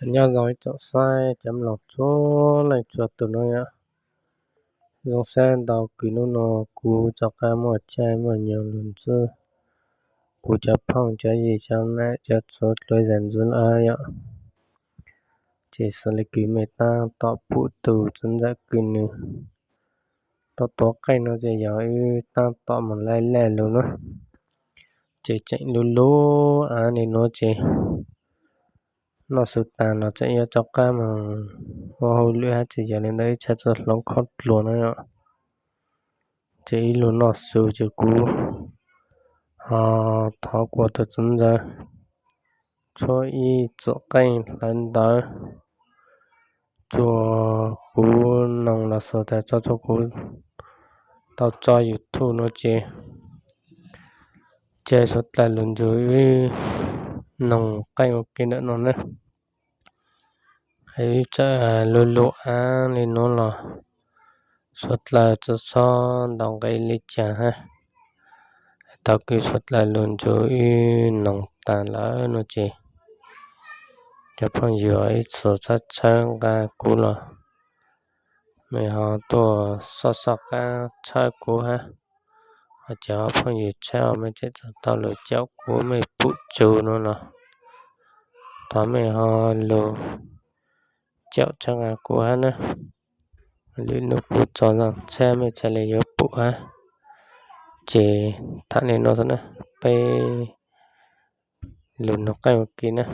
Nyob zoo ib tsoom saib cov mloog txhua leej txhua tus no yom. Zoo siab ntau kws hnub no kuv rov qab muaj caij muaj nyoog lug ntsib kuv cov phooj cov ywg cov nam cov txhua tus zam ntxwv lawm yom. Ces xws li kws mej tab tom pum tus txiv ntxawm kws nws tuaj tuav qeej no ces yog wb tab tom mus laij laj lug na. Ces tseem lub lub av li nuav ces noj su tag los tseem yuav rov qab mus ua hauj lwm hab ces yog li ntawd wb tshaj txoj hloov khob dluag no yom. Ces ib lug noj su ces kuv ho thov kuas tus txiv ntxawm tshuab ib txwm qeej hlawv ntawv rua kuv noog los xaus tas tso rua kuv tau tso YouTube no ces ca suav dlawg lug nrug wb noog qeej ua ke ntawm no na. Wb txawm lug lug av li nuav los suav dlawg tsi xob ntaus nqe li cas hab. Thaum kws suav dlawg lug nrug wb noog tag lawm no ces cov phooj ywg ib txhia tshawb tshawb nqa kuv los mej ho tuaj soj soj qab tshawb kuv hab. Ho cov phooj ywg tshawb mej tseem tau lug caum kuv mej pum tsug no los thov mej ho lug caum tshawb nqa kuv hab na. Lwm nub kuv tso zaj tshab mej txhaj le yuav pum hab. Ces tham li no xwb na, peb lug noog qeej ua ke na.